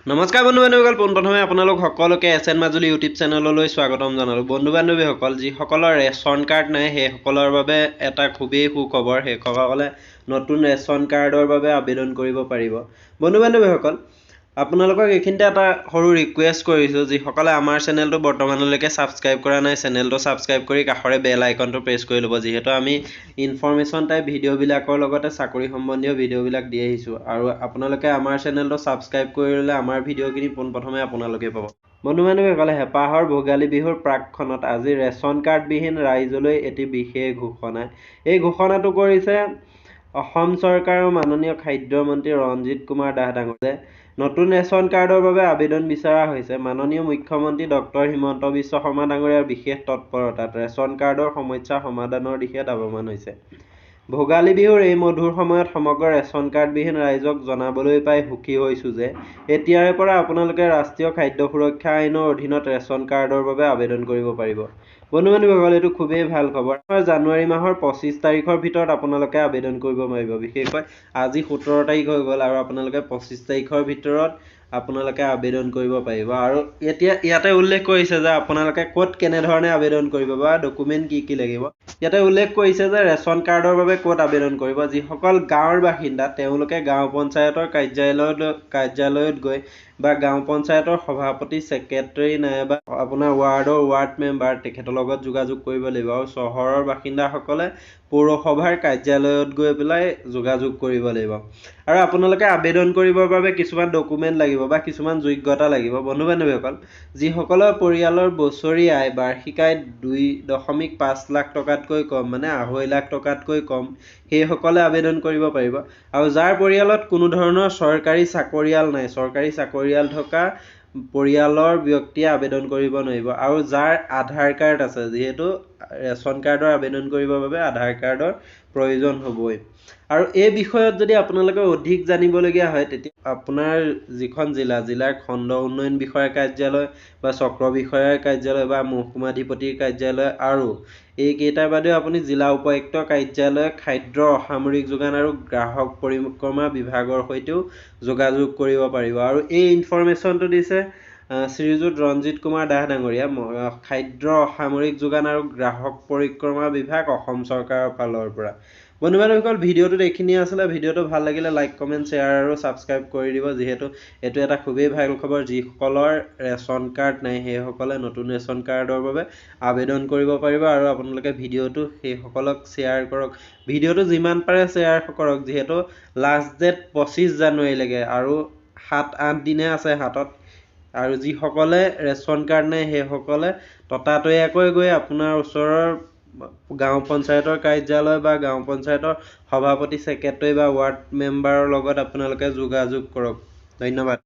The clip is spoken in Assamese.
নমস্কাৰ বন্ধু বান্ধৱীসকল, পোনপ্ৰথমে আপোনালোক সকলোকে এছ এন মাজুলী ইউটিউব চেনেললৈ স্বাগতম জনালোঁ। বন্ধু বান্ধৱীসকল, যিসকলৰ ৰেচন কাৰ্ড নাই সেইসকলৰ বাবে এটা খুবেই সুখবৰ। সেইসকলে নতুন ৰেচন কাৰ্ডৰ বাবে আবেদন কৰিব পাৰিব। বন্ধু বান্ধৱীসকল, আপোনালোকক এইখিনিতে এটা সৰু ৰিকুৱেষ্ট কৰিছোঁ, যিসকলে আমাৰ চেনেলটো বৰ্তমানলৈকে ছাবস্ক্ৰাইব কৰা নাই, চেনেলটো ছাবস্ক্ৰাইব কৰি কাষৰে বেল আইকনটো প্ৰেছ কৰি ল'ব, যিহেতু আমি ইনফৰ্মেশ্যন টাইপ ভিডিঅ'বিলাকৰ লগতে চাকৰি সম্বন্ধীয় ভিডিঅ'বিলাক দি আহিছোঁ আৰু আপোনালোকে আমাৰ চেনেলটো ছাবস্ক্ৰাইব কৰি ল'লে আমাৰ ভিডিঅ'খিনি পোনপ্ৰথমে আপোনালোকে পাব। বন্ধু বান্ধৱীসকলে, হেঁপাহৰ ভোগালী বিহুৰ প্ৰাকক্ষণত আজি ৰেচন কাৰ্ডবিহীন ৰাইজলৈ এটি বিশেষ ঘোষণা। এই ঘোষণাটো কৰিছে অসম চৰকাৰৰ মাননীয় খাদ্যমন্ত্ৰী ৰঞ্জিত কুমাৰ দাস ডাঙৰীয়াই। নতুন ৰেচন কাৰ্ডৰ বাবে আবেদন বিচৰা হৈছে। মাননীয় মুখ্যমন্ত্ৰী ডক্টৰ হিমন্ত বিশ্ব শৰ্মা ডাঙৰীয়াৰ বিশেষ তৎপৰতাত ৰেচন কাৰ্ডৰ সমস্যা সমাধানৰ দিশে ধাৱমান হৈছে। ভোগালী বিহুৰ এই মধুৰ সময়ত সমগ্ৰ ৰেচন কাৰ্ডবিহীন ৰাইজক জনাবলৈ পাই সুখী হৈছোঁ যে এতিয়াৰে পৰা আপোনালোকে ৰাষ্ট্ৰীয় খাদ্য সুৰক্ষা আইনৰ অধীনত ৰেচন কাৰ্ডৰ বাবে আবেদন কৰিব পাৰিব। বন্ধু বান্ধৱীসকল, এইটো খুবেই ভাল খবৰ। জানুৱাৰী মাহৰ 25 তাৰিখৰ ভিতৰত আপোনালোকে আবেদন কৰিব পাৰিব। বিশেষকৈ আজি 17 তাৰিখ হৈ গ'ল আৰু আপোনালোকে 25 তাৰিখৰ ভিতৰত আপোনালোকে আবেদন কৰিব পাৰিব। আৰু এতিয়া ইয়াতে উল্লেখ কৰিছে যে আপোনালোকে ক'ত কেনেধৰণে আবেদন কৰিব বা ডকুমেণ্ট কি কি লাগিব। ইয়াতে উল্লেখ কৰিছে যে ৰেচন কাৰ্ডৰ বাবে ক'ত আবেদন কৰিব। যিসকল গাঁৱৰ বাসিন্দা, তেওঁলোকে গাঁও পঞ্চায়তৰ কাৰ্যালয়ত গৈ বা গাঁও পঞ্চায়তৰ সভাপতি, ছেক্ৰেটেৰী নাইবা আপোনাৰ ৱাৰ্ডৰ ৱাৰ্ড মেম্বাৰ তেখেতৰ লগত যোগাযোগ কৰিব লাগিব আৰু চহৰৰ বাসিন্দাসকলে পৌৰসভাৰ কাৰ্যালয়ত গৈ পেলাই যোগাযোগ কৰিব লাগিব। আৰু আপোনালোকে আবেদন কৰিবৰ বাবে কিছুমান ডকুমেণ্ট লাগিব বা কিছুমান যোগ্যতা লাগিব। বন্ধু বান্ধৱীসকল, যিসকলৰ পৰিয়ালৰ বছৰি আয়, বাৰ্ষিক আয় 2.5 লাখ টকাতকৈ কম, মানে 2.5 লাখ টকাতকৈ কম, সেইসকলে আবেদন কৰিব পাৰিব। আৰু যাৰ পৰিয়ালত কোনো ধৰণৰ চৰকাৰী চাকৰিয়াল নাই, চৰকাৰী চাকৰিয়াল থকা পৰিয়ালৰ ব্যক্তিয়ে আবেদন কৰিব নোৱাৰিব। আৰু যাৰ আধাৰ কাৰ্ড আছে, যিহেতু ৰেচন কাৰ্ডৰ আবেদন কৰিবৰ বাবে আধাৰ কাৰ্ডৰ প্ৰয়োজন হ'বই। আৰু এই বিষয়ত যদি আপোনালোকে অধিক জানিবলগীয়া হয়, তেতিয়া আপোনাৰ যিখন জিলা, জিলাৰ খণ্ড উন্নয়ন বিষয়াৰ কাৰ্যালয় বা চক্ৰ বিষয়াৰ কাৰ্যালয় বা মহকুমাধিপতিৰ কাৰ্যালয় আৰু এইকেইটাৰ বাদেও আপুনি জিলা উপায়ুক্ত কাৰ্যালয়, খাদ্য অসামৰিক যোগান আৰু গ্ৰাহক পৰিক্ৰমা বিভাগৰ সৈতেও যোগাযোগ কৰিব পাৰিব। আৰু এই ইনফৰ্মেশ্যনটো দিছে শ্ৰীযুত ৰঞ্জিত কুমাৰ দাস ডাঙৰীয়া, খাদ্য অসামৰিক যোগান আৰু গ্ৰাহক পৰিক্ৰমা বিভাগ, অসম চৰকাৰৰ ফালৰ পৰা। বন্ধু বান্ধৱীসকল, ভিডিঅ'টোত এইখিনিয়ে আছিলে। ভিডিঅ'টো ভাল লাগিলে লাইক, কমেণ্ট, শ্বেয়াৰ আৰু ছাবস্ক্ৰাইব কৰি দিব, যিহেতু এইটো এটা খুবেই ভাল খবৰ। যিসকলৰ ৰেচন কাৰ্ড নাই সেইসকলে নতুন ৰেচন কাৰ্ডৰ বাবে আবেদন কৰিব পাৰিব। আৰু আপোনালোকে ভিডিঅ'টো সেইসকলক শ্বেয়াৰ কৰক, ভিডিঅ'টো যিমান পাৰে শ্বেয়াৰ কৰক, যিহেতু লাষ্ট ডেট 25 জানুৱাৰীলৈকে আৰু 7-8 দিনে আছে হাতত। আৰু যিসকলে ৰেচন কাৰ্ড নাই সেইসকলে ততাতৈয়াকৈ গৈ আপোনাৰ ওচৰৰ গাঁও পঞ্চায়তৰ কাৰ্যালয় বা গাঁও পঞ্চায়তৰ সভাপতি, ছেক্ৰেটেৰী বা ৱাৰ্ড মেম্বাৰৰ লগত আপোনালোকে যোগাযোগ কৰক। ধন্যবাদ।